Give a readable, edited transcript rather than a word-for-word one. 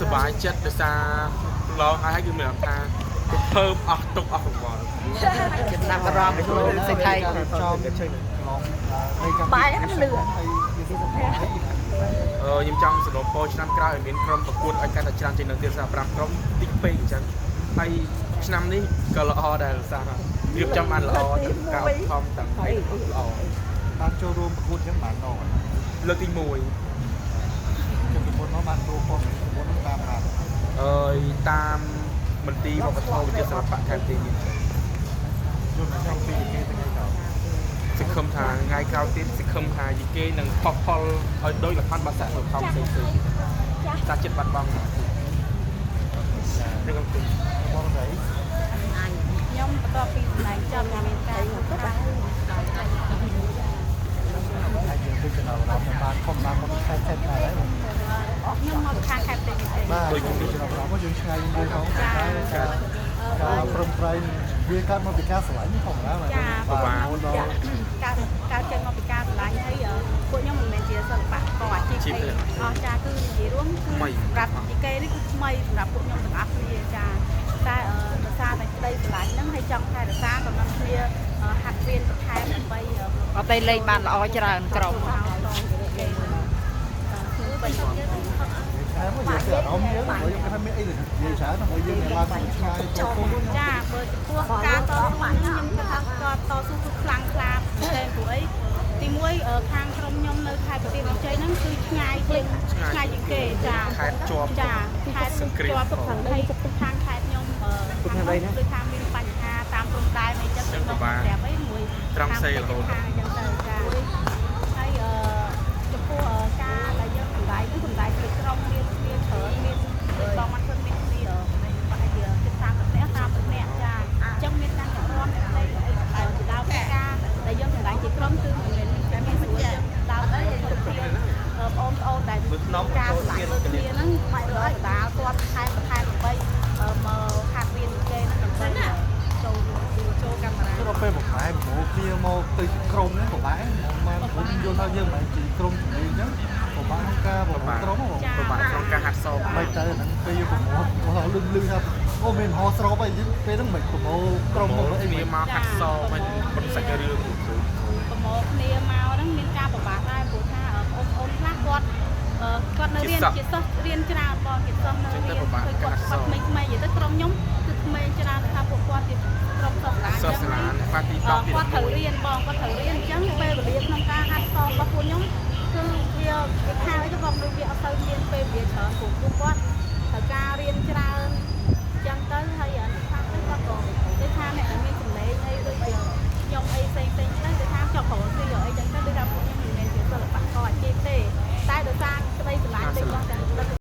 សប្បាយចិត្តដោយសារឡងហើយគឺមានអារម្មណ៍ថាទៅភើបអស់ទុកអស់កង្វល់ ចំណាប់អារម្មណ៍ខ្លួនសេដ្ឋី ចំឡងនៃកម្ម បាយហ្នឹងលឿន ហើយវាសុខភាព អឺខ្ញុំចង់សរុបពោឆ្នាំក្រោយឲ្យមានក្រុមប្រកួតឲ្យកាន់តែច្រើនជាងនឹងទៀតសារ5ក្រុមតិចពេកអញ្ចឹងហើយឆ្នាំនេះក៏ល្អដែរដោយសាររៀបចំបានល្អទាំងការឧបត្ថម្ភទាំងអីល្អ បានចូលរួមប្រកួតអញ្ចឹងបានដង លើកទី1 ខ្ញុំពីមុនមកបានចូលព័ត៌មានពីមុនតាមបាន អើយតាមមន្ទីរវប្បធម៌វិទ្យាសិល្បៈខេត្តទីមានជ័យ យល់ខ្ញុំពីគេថ្ងៃក្រោយ សង្ឃឹមថាថ្ងៃក្រោយទៀតសង្ឃឹមថាយីគេនឹងផុសផុលឲ្យដូចល្ខោនបាសាក់នៅខំផ្សេងផ្សេងតាចិត្តបាត់បង់នឹងអង្គុយ បងស្រី ខ្ញុំបន្ទាប់ពីសម្ដែងចប់មានការធ្វើការ ហើយយើងទៅចំណាប់អារម្មណ៍បានខំបានមកខេត្តខេត្តដែរបង ខ្ញុំមកខាងខេត្តទេទេ បាទយើងចំណាប់អារម្មណ៍យើងឆ្ងាយមួយផងតែការការប្រឹងប្រែងវាកើតមកពីការស្រឡាញ់ធម្មតាបាទដល់ ការការចេញមកពីការស្រឡាញ់ហើយពួកខ្ញុំមិនមែនជាសិល្បករអាជីពអីអស់ចាគឺនិយាយរួមគឺសម្រាប់យីកេនេះគឺថ្មីសម្រាប់ពួកខ្ញុំទាំងអស់គ្នាចាតែដោយសារតែក្តីស្រឡាញ់ហ្នឹងហើយចង់ថែរក្សាកំណត់គ្នាហាត់រៀនបន្ថែមដើម្បី អត់ទេលេងបានល្អច្រើនក្រុម គឺបើយើង តែមកយើងអារម្មណ៍យើងព្រោះយើងថាមានអីនិយាយច្រើនព្រោះយើងឡើងឆ្ងាយទៅពុះ ចាបើចំពោះការតស៊ូហ្នឹងខ្ញុំគិតថាការតស៊ូគឺខ្លាំងក្លាមែនទែនព្រោះអីទីមួយខាងក្រុមខ្ញុំនៅខេត្តបន្ទាយមានជ័យហ្នឹងគឺឆ្ងាយជាងឆ្ងាយជាងគេចា ខេត្តជាប់ ចាខេត្តជាប់ហើយខាងខេត្តខ្ញុំខាងនេះដូចថាមានបញ្ហាតាមព្រំដែនអីចឹងទៅមកប្រាប់អីមួយ ត្រង់សេរហូត ខាងចឹងទៅចាហើយចំពោះការដែលយើងសម្ដែងគឺសម្ដែងជាក្រុមមានគ្នាច្រើនមានដូចបងមកធ្វើមានគ្នាប្រហែលជាជិត30នាក់30នាក់ចាអញ្ចឹងមានតាំងអ្នករាំអ្នកលេងអីសម្ដែងជាដើមការដែលយើងសម្ដែងជាក្រុមគឺមិនមែនមានងាយស្រួលយើងដើមទៅគ្នាបងប្អូនដែលការសម្ដែងលើគ្នាហ្នឹងមកដល់កដាលគាត់ថែមបន្ថែមដើម្បីមកហាត់រៀនគេហ្នឹងដើម្បីចូលចូលកាមេរ៉ា ទៅដល់ពេលបំបែប្រមូលគ្នាមកទៅក្រុមហ្នឹងពិបាកមកខ្ញុំយល់ថាយើងមិនមែនជាក្រុមជំនាញអញ្ចឹងពិបាកក្នុងការប្រមូលក្រុមហ៎ ពិបាកក្នុងការហាត់សម មិនទៅហ្នឹងពេលយើងប្រមូលលឺលឺថាអូមានហោស្របអីយើងពេលហ្នឹងមិនប្រមូលក្រុមមកអី គ្នាមកហាត់សមហើយប៉ុនសាច់រឿង ប្រមូលគ្នាមកហ្នឹងមានការពិបាកដែរព្រោះថាបងប្អូនខ្លះគាត់គាត់នៅរៀនជាសិស្សរៀនច្រើនបងជាសិស្សនៅរៀនគឺគាត់គាត់ក្មេងៗនិយាយទៅក្រុមខ្ញុំគឺក្មេងច្រើនថាពួកគាត់ជាក្រុមសិស្សសាលា សិស្សសាលាអ្នកទី10ទី គាត់ត្រូវរៀនបងគាត់ត្រូវរៀនអញ្ចឹងពេលវេលាក្នុងការហាត់សមរបស់ពួកខ្ញុំគឺវាវាថាអីទៅបងដូចវាអត់ទៅមានពេលវេលាច្រើនព្រោះពួកគាត់ត្រូវការរៀនច្រើន